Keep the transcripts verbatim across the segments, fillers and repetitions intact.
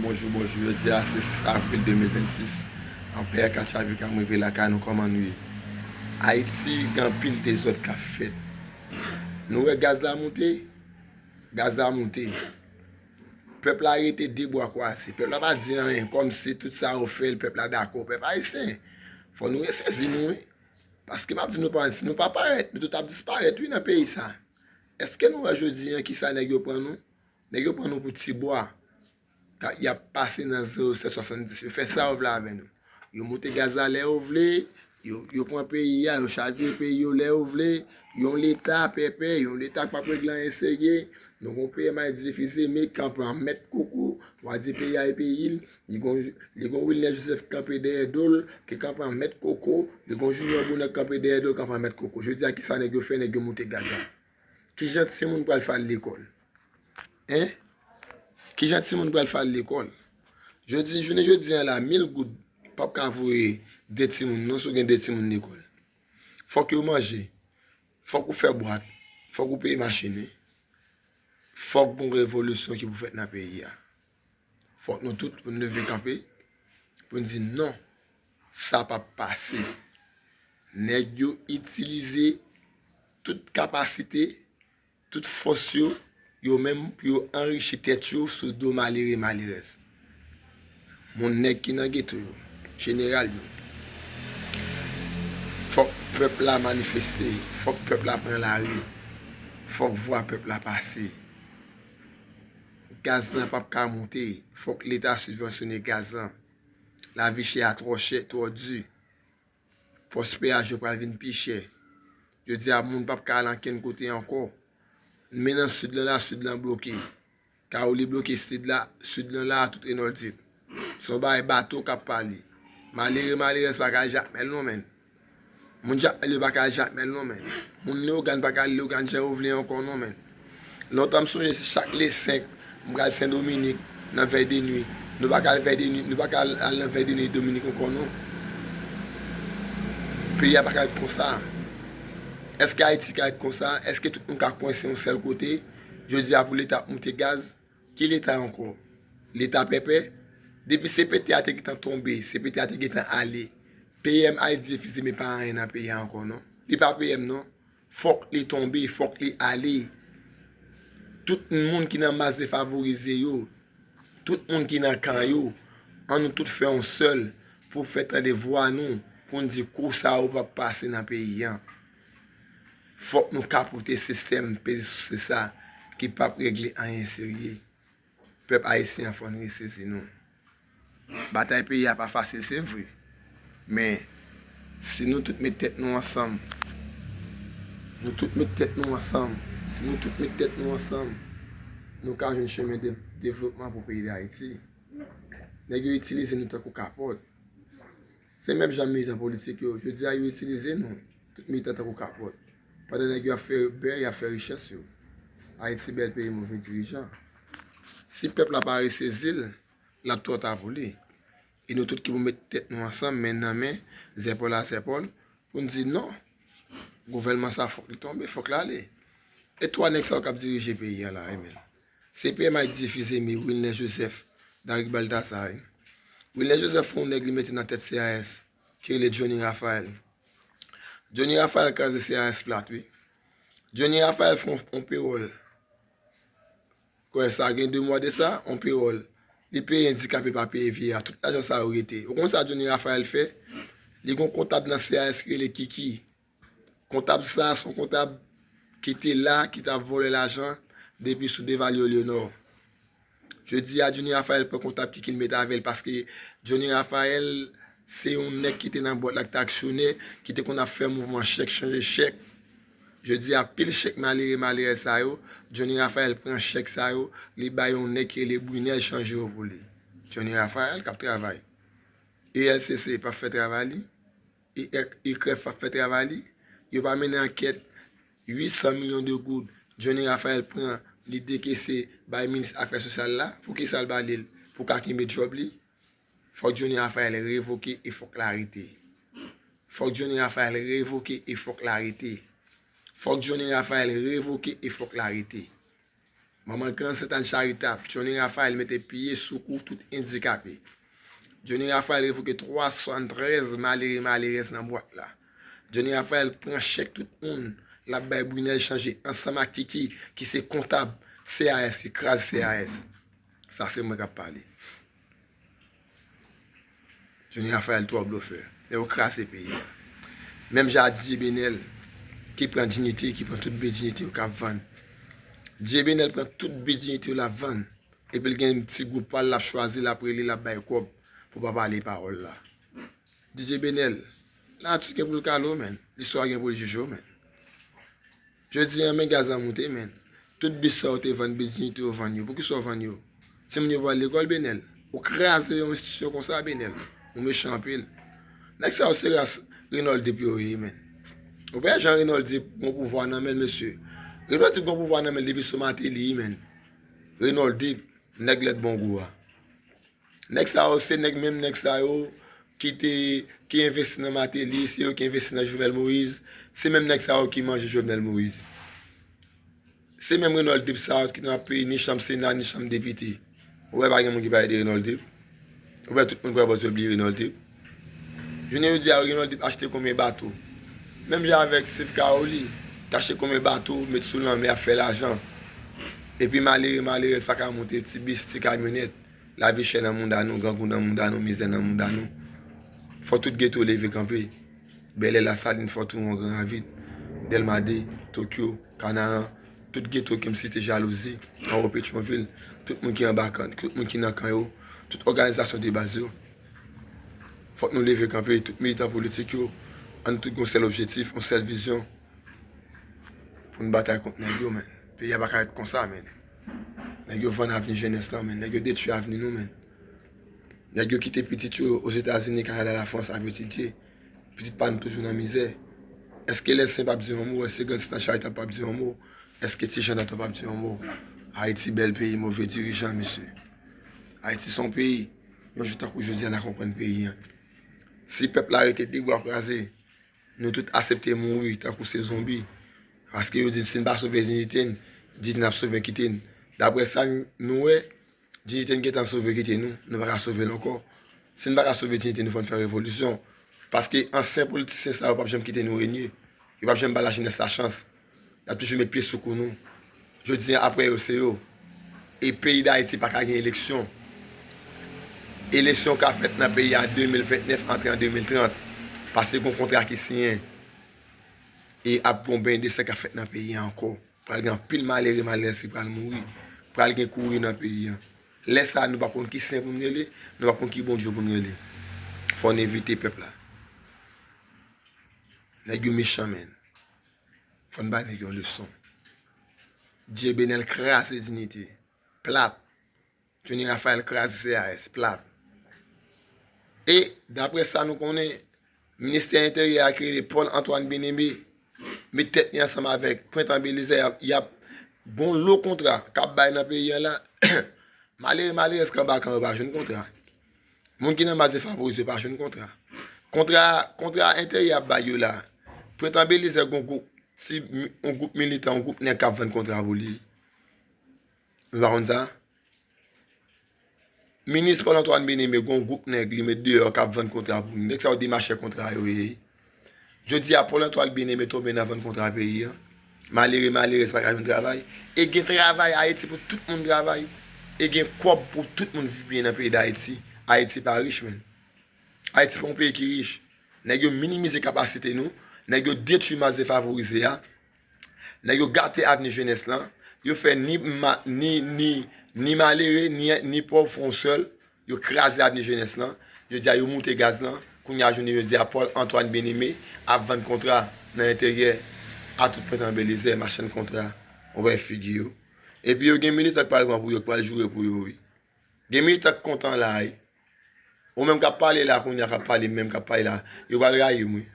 Bonjou, bonjou. Jodi a se sis avril de mil vennsis. Anpè Katchavi ka m rive lakay nou, kòman nou ye? Ayiti, gen anpil dezòd k ap fèt. Nou wè gaz la moute? Gaz la moute. Pèp la rete de bra kwaze. Pèp la pa di anyen, kòmsi tout sa yo fè l, pèp la dakò. Pèp ayisyen, fò nou resezi nou, wi. Paske m ap di nou pa, si nou pa parèt, nou tout ap disparèt, wi, nan peyi sa. Èske nou wè jodi a kisa nèg yo pran nou? Nèg yo pran nou pou tibwa. Ka, y ap pase nan zewo sèt swasanndis. Yo fè sa yo vle avè nou. Yo moute gaz la lè yo vle, yo, yo pran peyi a, yo chavire peyi yo lè yo vle. Yon leta pèpè, yon leta k p ap regle anyen serye. Nou gon P M Ayiti difize, men kanpe an mèt koko, w a di peyi a e peyi l. Li gon, li gon Wilner Joseph kanpe dèyè do l, ki kanpe an mèt koko. Li gon Junior Bonheur kanpe dèyè do l, kanpe an mèt koko. Jodi a, kisa nèg yo fè? Nèg yo moute gaz la. Kijan timoun pral fè al lekòl? Hein? Kijan timoun pral fè al lekòl? Jodi, jounen jodi a la, mil goud p ap ka voye de timoun, non, si w gen de timoun lekòl. Fòk yo manje. Fòk ou fè bwat. Fòk ou peye machin, wi. Fòk gon revolisyon ki pou fèt nan peyi a. Fòk nou tout pou n leve kanpe, pou n di non, sa p ap pase. Nèg yo itilize tout kapasite, tout fòs yo, yo menm pou yo anrichi tèt yo sou do malere, malerèz. Moun, nèg ki nan geto yo, jeneral yo. Fòk pèp la manifeste, fòk pèp la pran lari, fòk vwa pèp la pase. Gaz lan p ap ka moute, fòk leta sibvansyone gaz lan. Lavi chè a twò chè, twò di. Pòs peyaj yo pral vin pi chè. Jodi a, moun p ap ka al ankenn kote ankò. Men nan sid lan la, sid lan bloke. Kawou li bloke sid la, sid lan la, tout e nòdik. Se yon bagay bato k ap pale. Malere, malerèz pa ka al Jakmèl non, menn. Moun Jakmèl yo pa ka al Jakmèl non, menn. Moun Leyogàn pa ka al Leyogàn jan yo vle ankò non, menn. Lontan m sonje se chak le senk, m pral Sen Dominik nan vèy de nwi. Nou pa ka al vèy de nwi, nou pa ka al, al nan vèy de nwi Dominik ankò non. Peyi a pa ka ret konsa. Èske Ayiti ka ret konsa? Èske tout moun ka kwense yon sèl kote? Jodi a pou leta ap moute gaz, ki leta ankò? Leta pèpè? Depi C P T a te gentan tonbe, C P T a te gentan ale. P M Ayiti difize, men pa anyen nan peyi a ankò non. Li pa P M non. Fòk li tonbe, fòk li ale. Tout moun ki nan mas defavorize yo, tout moun ki nan kan yo, ann nou tout fè yon sèl pou fè tande vwa nou, pou n di kou sa yo p ap pase nan peyi a. Fòk nou kapote sistèm peze souse sa ki p ap regle anyen serye. Pèp ayisyen an, fò n resezi nou. Batay peyi a pa fasil, se vre. Men, si nou tout met tèt nou ansanm, nou tout met tèt nou ansanm, si nou tout met tèt nou ansanm, nou ka jwenn chemen de, devlopman pou peyi Dayiti. Nèg yo itilize nou tankou kapòt. Se menm jan militan politik yo, jodi a yo itilize nou, tout militan tankou kapòt. Pandan nèg yo ap fè bè, y ap fè richès yo. Ayiti bèl peyi move dirijan. Si pèp la pa resezi l, l ap twò ta pou li. E nou tout ki pou met tèt nou ansanm, men nan men, zèpòl a zèpòl, pou n di non. Gouvènman sa fòk li tonbe, fòk l ale. E twa nèg sa yo k ap dirije peyi a la, wi, men. Se P M Ayiti difize, men Wilner Joseph, Darick Balthazar, wi. Wilner Joseph fè yon nèg li mete nan tèt C A S, ki rele Johnny Raphael. Johnny Raphael kraze C A S plat, wi. Johnny Raphael fè yon, yon pewòl. Kwè sa gen de mwa de sa, yon pewòl. Li peye andikape, pa peye V A. Tout lajan sa yo rete. Ou konn sa Johnny Raphael fè? Li gon kontab nan C A S ki rele Kiki. Kontab sa, se yon kontab ki te la, ki t ap vòlè lajan depi sou Devalye Eleonò. Jodi a, Johnny Raphael pran kontab Kiki l met avè l, paske Johnny Raphael se yon nèg ki te nan bòt la, ki t aksyonè, ki te konn ap fè mouvman chèk, chanje chèk. Jodi a, pil chèk malere, malerèz sa yo, Johnny Raphael pran chèk sa yo, li bay yon nèg ki rele Brunel chanje yo pou li. Johnny Raphael k ap travay. E L C C p ap fè travay li. I K F ap fè travay li. Yo pa mennen ankèt. Uit san milyon de goud Johnny Raphael pran, li dekese bay minis afè sosyal la. Poukisa l ba li l? Pou ka kenbe djòb li. Fòk Johnny Raphael revoke e fòk l arete. Fòk Johnny Raphael revoke e fòk l arete. Fòk Johnny Raphael revoke e fòk l arete. Manman Grann Sentàn Charitab, Johnny Raphael mete pye sou kou tout andikape. Johnny Raphael revoke twa swasantrèz malere malerèz nan bwat la. Johnny Raphael pran chèk tout moun l ap bay Brunel Chanje ansanm ak Kiki ki se kontab C A S, ki kraze C A S. Sa se mwen k ap pale. Johnny Raphael twò blofè. Nèg yo kraze peyi a. Menm jan a D J Benel ki pran diyite, ki pran tout byen diyite yo k ap vann. D J Benel pran tout byen diyite yo l ap vann. Epi l gen ti gwoup pa l l ap chwazi, l ap rele, l ap bay kòb pou pa pale pawòl la. D J Benel, nati gen pou l kale w, menn. Listwa gen pou l jije w, menn. Jodi a, men gaz la moute, menn. Tout bis sa yo te vann, bis diyite yo vann yo. Poukisa w vann yo? Timoun yo pa al lekòl, Benel. Ou kraze yon enstitisyon konsa, Benel. Ou mechan anpil. Nèg sa yo se ras Renold Deep yo ye, menn. Ou pa wè jan Renold Deep gon pouvwa nan men l, mesye. Renold Deep gon pouvwa nan men l depi sou Martelly, menn. Renold Deep, nèg lèd bon gou a. Nèg sa yo, se nèg, menm nèg sa yo ki te, ki envesti nan Martelly, se yo ki envesti nan Jovenel Moïse, se menm nèg sa yo ki manje Jovenel Moïse. Se menm Renold Deep sa yo ki nan peyi, ni chanm Sena, ni chanm depite. Ou wè pa gen moun ki pale de Renold Deep? Ou wè tout moun pral bò yo bliye Renold Deep? Jounen jodi a, Renold Deep achte konbyen bato? Menm jan avèk Steve Caoli, ki achte konbyen bato, met sou lanmè, ap fè lajan. Epi malere, malerèz pa ka monte ti bis, ti kamyonèt. Lavi chè nan mouda nou, grangou nan mouda nou, mizè nan mouda nou. Fò tout geto leve kanpe. Bèlè, Lasalin, Fòtowon, Gran Ravin, Dèlma de, Tokyo, Kanaran, tout geto ke m site, Jalouzi, anwo Petyonvil, tout moun ki anba kan, tout moun ki nan kan yo, tout òganizasyon de baz yo. Fòk nou leve kanpe, tout militan politik yo, ann tout gon sèl objektif, yon sèl vizyon. Pou n batay kont nèg yo, menn. Peyi a pa ka ret konsa, menn. Nèg yo vann avni jenès lan, menn. Nèg yo detwi avni nou, menn. Nèg yo kite pitit yo Ozetazini, Kanada, Lafrans ap etidye. Pitit pa nou toujou nan mizè. Èske Lèsen p ap di yon mo? Èske Grann Sentàn Charitab p ap di yon mo? Èske Ti Jan Dantan p ap di yon mo? Ayiti bèl peyi, move dirijan, mesye. Ayiti se yon peyi, yon jou tankou jodi a, n a konprann peyi a. Si pèp la rete debwa kwaze, nou tout aksepte mouri tankou se zonbi. Paske yo di si n pa sove diyite n, diyite n ap sove kite n. Daprè sa n, nou wè, diyite n gentan sove kite nou, nou pa ka sove l ankò. Si n pa ka sove diyite nou, fò n fè revolisyon. Paske ansyen politisyen sa yo p ap janm kite nou renye. Yo p ap janm ba lajenès la chans. Y ap toujou met pye sou kou nou. Jodi a, apre yo, se yo. E peyi Dayiti pa ka gen eleksyon. Eleksyon ka fèt nan peyi a de mil vennèf antre an de mil trant. Paske gon kontra ki siyen. E ap gon ben de san k ap fèt nan peyi a ankò. Pral gen anpil malere, malerèz ki pral mouri. Pral gen kouri nan peyi a. Lè sa a, nou p ap konn ki sen pou n rele, nou p ap konn ki Bondye pou n rele. Fò n evite pèp la. Nèg yo mechan, menn. Fò n ba nèg yo yon leson. Dye Benel kraze Diyite. Plat. Johnny Raphael kraze C A S. Plat. E, daprè sa nou konnen, Ministè Enteryè a ki rele Paul Antoine Bien-Aimé met tèt li ansanm avèk Prentan Belizaire, y ap, y ap gon lo kontra k ap bay nan peyi a la. Malere, malerèz k anba kan yo pa jwenn kontra. Moun ki nan mas defavorize pa jwenn kontra. Kontra, kontra Enteryè ap bay yo la. Prentan Belizaire gon gwoup, ti, yon gwoup militan, yon gwoup nèg k ap vann kontra pou li. Nou pa konn sa? Minis Paul Antoine Bien-Aimé gon gwoup nèg li met deyò k ap vann kontra pou li. Nèg sa yo demachè kontra yo ye. Jodi a, Paul Antoine Bien-Aimé tonbe nan vann kontra peyi a. Malere, malerèz pa ka jwenn travay. E gen travay Ayiti pou tout moun travay. E gen kòb pou tout moun viv byen nan peyi Dayiti. Ayiti pa rich, menn. Ayiti pa yon peyi ki rich. Nèg yo minimize kapasite nou. Nèg yo detwi mas defavorize a. Nèg yo gate avni jenès lan. Yo fè ni ma-, ni, ni, ni malere, ni, ni pòv fè yon sèl. Yo kraze avni jenès lan. Jodi a, yo moute gaz lan. Kounye a, jounen jodi a, Paul Antoine Bien-Aimé ap vann kontra nan Enteryè a tout Prentan Belizaire, machann kontra. Ou wè figi yo. Epi yo gen militan k pral pran pou yo, k pral joure pou yo, wi. Gen militan k kontan la, wi. Ou menm k ap pale la kounye a, k ap pale, menm k ap pale la, yo pral rayi m, wi.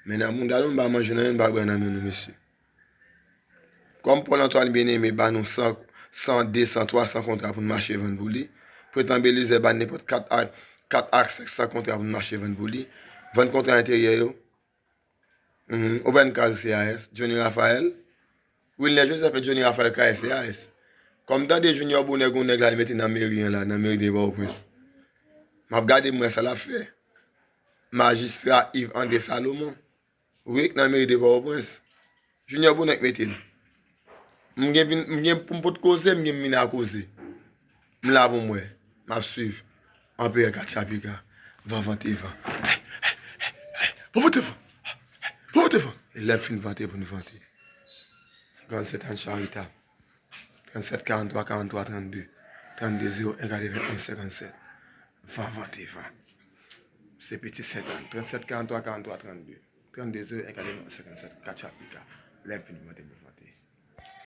Men nan mouda nou, m pa manje nan men, m pa bwè nan men nou, mesye. Kòm Paul Antoine Bien-Aimé ba nou san, san, de san, twa san kontra pou n mache vann pou li, Prentan Belizaire ba n nenpòt kat a, kat a senk san kontra pou n mache vann pou li, vann kontra Enteryè yo. Mhm. Obann Kaz C A S, Johnny Raphael. Wilner Joseph e Johnny Raphael kraze C A S. Kòm tande Junior Bonè gon nèg la li mete nan meri an la, nan meri de Pòtoprens. M ap gade m wè sa l ap fè. Majistra Yves André Salomon. Wi, nan meri de Pòtoprens. Junior Bonè k mete l. M gen vin, m gen pou m pot koze, m gen m vin a koze. M la pou m wè. M ap swiv. Anperè Katchapika. Van vante van. Van vante van. Van vante van. E lè m fin vante pou n vante. Grandsèt Ann Charitab. Trannsèt karanntwa karanntwa trannde. Trannde zewo en katrevenn onz senkannsèt. Van vante van. Se pitit Sentàn. Trannsèt karanntwa karanntwa trannde. Trannde zewo en katrevenn onz senkannsèt. Katchapika. Lè m fin vante pou